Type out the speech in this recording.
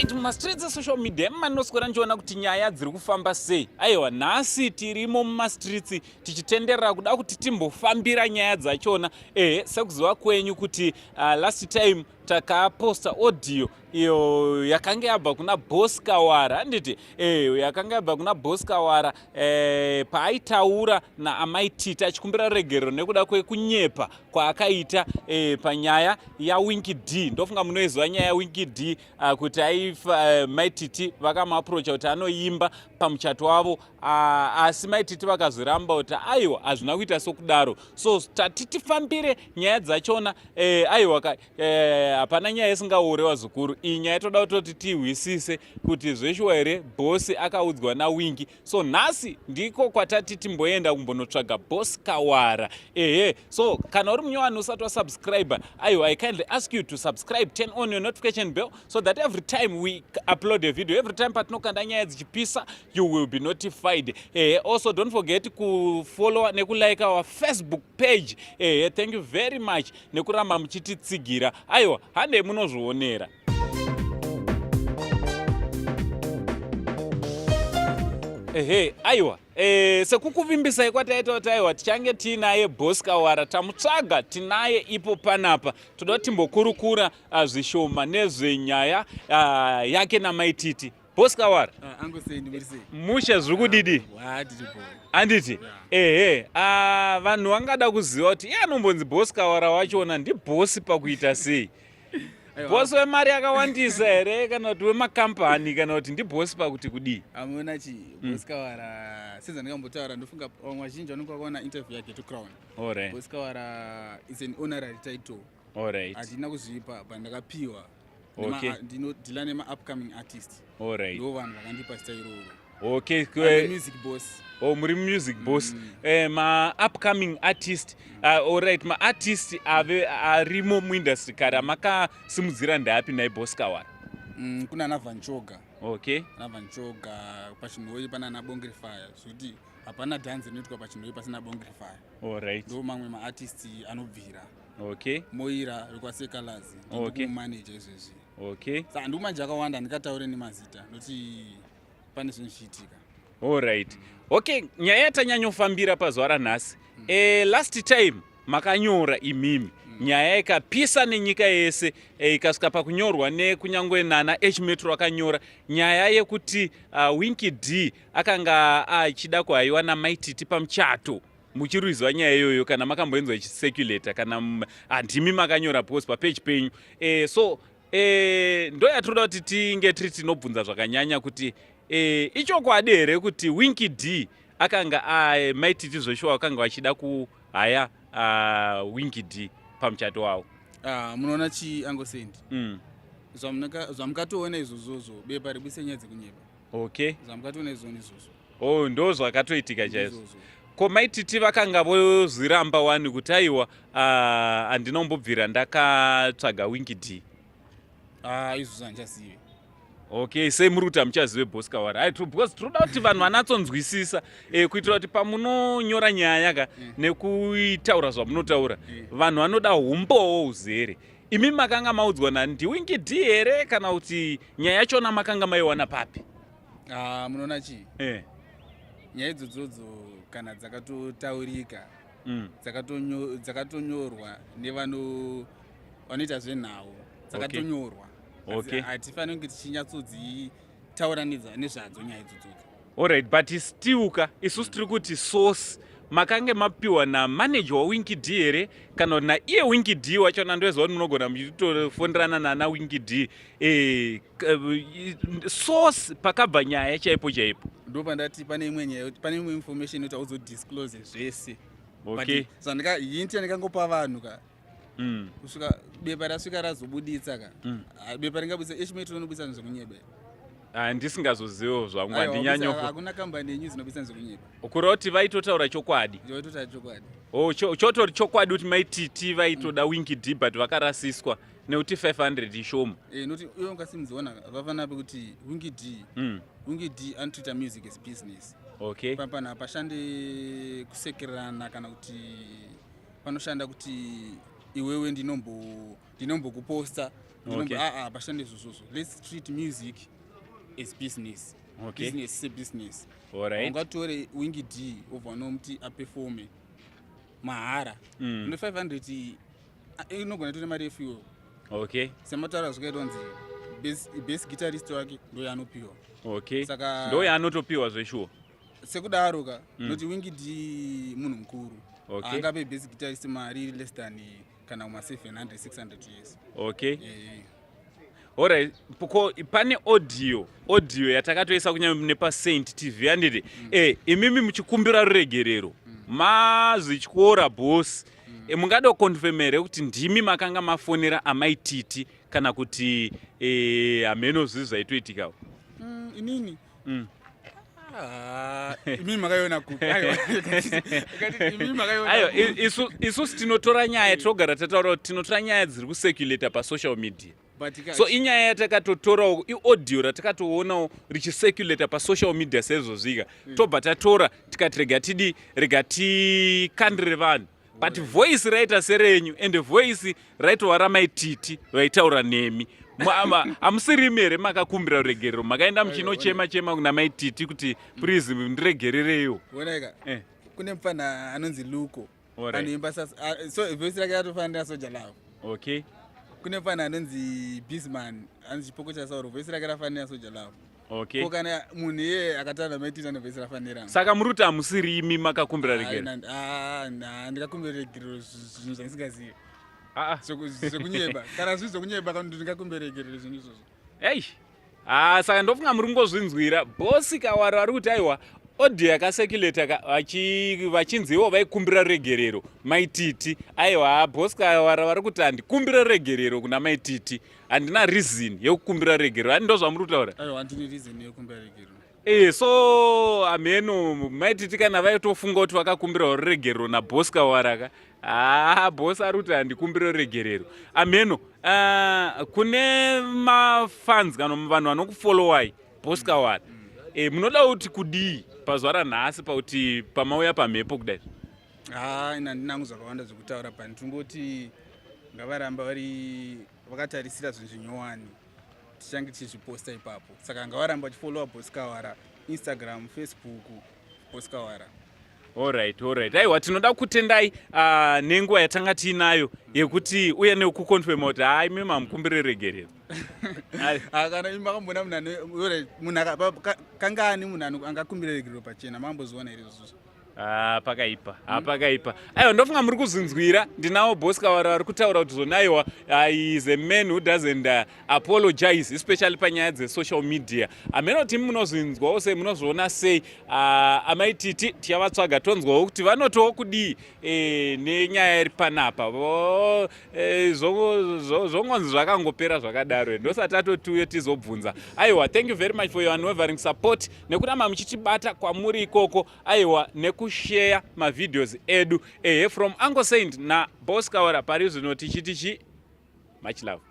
Right, mumastreets esocial media emanoswera ndichiona kuti nyaya dziri kufamba sei. Aiwa, nhasi tirimo mumastreets tichitenderera kuda kuti timbofambira nyaya dzachona. Ehe, sekuziva kwenyu kuti last time takaposta audio iyo yakanga yabva kuna Boss Kawara, handiti? Yakanga yabva kuna Boss Kawara paaitaura naAmai Titi achikumbira ruregerero nekuda kwekunyepa kwaakaita panyaya yaWinky D. Ndofunga munoiziva nyaya yaWinky D, kuti aifa, Mai Titi vakamuaprocha kuti anoimba pamuchato wavo, asi Mai Titi vakazoramba kuti aiwa, hazvina kuita sokudaro. So tati tifambire nyaya dzachona. Aiwa ka, hapana nyaya isingaure wazukuru. Iyi nyaya toda kutoti tihwisise kuti zveshuwa here Boss akaudzwa naWinky. So nhasi ndiko kwatati timboenda kumbonotsvaga Boss Kawara. Ehe, so kana uri munyowani usati wasubscribe, aiwa, I kindly ask you to subscribe, turn on your notification bell so that every time we upload a video, every time patinokanda nyaya dzichipisa, you will be notified. Ehe, also don't forget kufollow nekulike our Facebook page. Ehe, thank you very much nekuramba muchititsigira. Aiwa, handei munozvionera. Ehe, aiwa, sekukuvimbisai kwataita kuti aiwa, tichange tiinaye Boss Kawara, tamutsvaga, tinaye ipo panapa. Toda kuti timbokurukura zvishoma nezvenyaya yake naMaititi. Boss Kawara. Mushe, zviri kudidi? Handiti? Ehe, vanhu vangada kuziva kuti iye anombonzi Boss Kawara wachona ndiboss pakuita sei? Boss wemari yakawandisa here, kana kuti wemakampani, kana kuti ndiboss pakuti kudii? Amuona chi, Boss Kawara, sezvandikambotaura, ndofunga vamwe vazhinji vanonge vakaona interview yaGhetto Crown. Boss Kawara is an honorary title. Handina kuzvipa, but ndakapiwa. Ndinodeala nema-upcoming artist. Ndo vanhu vakandipa zita iroro. Music boss. Oh, muri music boss. Ma-upcoming artist, alright, maartist ave arimo muindustry kare amakasimudzira ndeapi nhai, Boss Kawara? Kuna ana Van Choga. Ana Van Choga paChinhoyi, pana ana Bongre Fire, zvokuti hapana dhanzi rinoitwa paChinhoyi pasina Bongre Fire. Ndo mamwe maartist anobvira. Moira wekwaSekalazi, ndikumumaneja izvezvi. Saka ndikumanje akawanda, ndikataure nemazita nokuti pane zvinhu zvichiitika. Alright, okay, nyaya yatanyanyofambira pazuva ranhasi, last time makanyora imimi nyaya ikapisa nenyika yese, ikasvika pakunyorwa nekunyangwe nana H Metro akanyora nyaya yekuti Winky D akanga achida kuhaiwa naMaititi pamuchato. Muchiruziva nyaya iyoyo kana makamboenzwa ichicirculata? Kana handimi makanyora post papage penyu. So ndo yatinoda kuti tinge tiri tinobvunza zvakanyanya kuti ichokwadi here kuti Winky D akanga Maititi zveshuwa vakanga vachida kuhaya Winky D pamuchato wavo? Ah, munoona chi, Angosendi, zvamukatoona izvozvozvo bepa ribise nyaya dzekunyepa. Zvamukatoona izvona izvozvo. Oh, ndo zvakatoitika chaizvo. Izvozvo. Ko Maititi vakanga vozviramba wani kuti aiwa, handina kumbobvira ndakatsvaga Winky D? Ah, izvozvo handichazivi. Okay, sei muri kuti hamuchazive, Boss Kawara? Ai, because tinoda kuti vanhu vanatsonzwisisa, kuitira kuti pamunonyora nyaya ka nekuitaura zvamunotaura, vanhu vanoda umbowo uzere. Imi makanga maudzwa nani? NdiWinky D here, kana kuti nyaya yachona makanga maiwana papi? Ah, munoona chi, nyaya idzodzodzo kana dzakatotaurika, dzakatonyorwa nevano vanoita zvenhau, dzakatonyorwa. Hatifaniri kunge tichinyatsodzitaura nezvadzo nyaya idzodzodzo. Alright, but still ka, isusu tiri kuti source makange mapiwa namanager waWinky D here, kana kuti naiye Winky D wachona? Ndoziva kuti munogona muchitofonderana nana Winky D. Source pakabva nyaya chaipo chaipo? Ndo pandati pane imwe nyaya, pane imwe information yekuti hauzodisclose zvese. But hint yandikangopa vanhu ka, kusvika bepa rasvika razobuditsa ka. Ah, bepa ringabudisa, H Metro rinobudisa zvekunyeba? Ah, ndisingazoziviwo zvangu, handinyanyo. Hakuna kambani yenews inobudisa zvekunyeba. Kureva kuti vaitotaura chokwadi? Vaitotaura chokwadi. Oh, chotori chokwadi kuti Maititi vaitoda Winky D, but vakarasiswa nekuti 500 ishoma. Eh, noti iwe ungasimudziona vafanira pekuti Winky D, Winky D anotreata music as business. Pana hapashandi kusekererana kana kuti panoshanda kuti Iwewe ndinombokuposta, aa, pashande izvozvozvo. Let's treat music as business. Business sebusiness. Ungatore Winky D, obva unomuti aperforme mahara. Ino 500 inogona tore mari yefuel. Semataura zvakaitwa, kunzi bass guitarist wake ndo yaanopiwa. Ndo yaanotopiwa zveshuwa. Sekudaro ka, noti Winky D munhu mukuru. Angape bass guitarist mari iri less than kana kuma 700, 600 years. Alright, ko pane audio yatakatoisa kunyange nepaSaint TV, handiti? Imimi muchikumbira ruregerero, mazvityora boss. Mungada kuconfirma here kuti ndimi makanga mafonera amaititi, kana kuti hameno zvizi zvaitoitikawo? Inini? Ah, imimi makaiona kupi? Aiwa, imimi makaiona Aiwa, kupi? Isusu tinotora nyaya, tinogara tataura kuti tinotora nyaya dziri kucirculata pasocial media. But So inyaya yatakatotorawo, iaudio ratakatoonawo richicirculata pasocial media sezvozvika, tobva tatora tikati rega tidi, rega tikandire vanhu. But voice raita serenyu, ende voice raitova ramaititi vaitaura nemi. Hamusirimi here makakumbira ruregerero, makaenda muchinochema chema kuna maititi kuti please ndiregerereiwo? Oneka. Kune mufana anonzi Luko, anoimba so voice rake ratofanira Soul Jah Love. Kune mufana anonzi Bisman, anonzi Chipoko chaSauro, voice rake rafanira Soul Jah Love. Ko kana munhu iyeye akataura namaititi ane voice rafanira. Saka muri kuti hamusirimi makakumbira regerero? Ndikakumbira regerero zvinhu zvandisingazivi? Ah, ah. Zvekunyeba, kana zviri zvekunyeba, kana ndingakumbira regerero zvinhu izvozvo? Ei, ah, saka ndofunga muri kungozvinzwira. Boss Kawara vari kuti aiwa, audio yakacirculata vachinzi ivo vaikumbira regerero maititi. Aiwa, Boss Kawara vari kuti handikumbira regerero kuna maititi, handina reason yekukumbira regerero. Hani ndo zvamuri kutaura? Aiwa, handine reason yekukumbira regerero. So hameno maititi kana vaitofunga kuti vakakumbirawo ruregerero naBoss Kawara ka. Haa, boss ari kuti handikumbire ruregerero. Ameno kune mafans kana vanhu vanokufollowai, Boss Kawara, munoda kuti kudii pazuva ranhasi, pakuti pamauya pamhepo kudai? Ha, ina handinangu zvakawanda zvekutaura pani. Tingoti ngavaramba vari vakatarisira zvinhu zvinyowani, tichange tichizviposta ipapo. Saka ngavaramba vachifollowa Boss Kawara, Instagram, Facebook, Boss Kawara. Alright, aiwa, tinoda kutendai nenguva yatanga tiinayo yekuti uye nekuconfirma kuti hai, imi mamukumbire regerero. Ah, kana imi makambona munhu alright, munhu kangani munhu angakumbira regerero pachena? Makambozviona here izvozvo? Ah, pakaipa. Ah, pakaipa. Aiwa, ndofunga muri kuzinzwira. Ndinawo Boss Kawara vari kutaura kuti zvonaiwa, he is a man who doesn't apologize, especially panyaya dzesocial media. Hameno kuti munozvinzwawo sei, munozviona sei. Amaititi tichavatsvaga, tonzwawo kuti vanotiwo kudii nenyaya iri panapa. Zvongonzi zvakangopera zvakadaro, ndosati atotiuye tizobvunza. Aiwa, thank you very much for your unwavering support nekuramba muchitibata kwamuri ikoko. Aiwa, nekushare mavideos edu. Ehe, from Uncle Saint naBoss Kawara, pari zvino tichiti chi much love.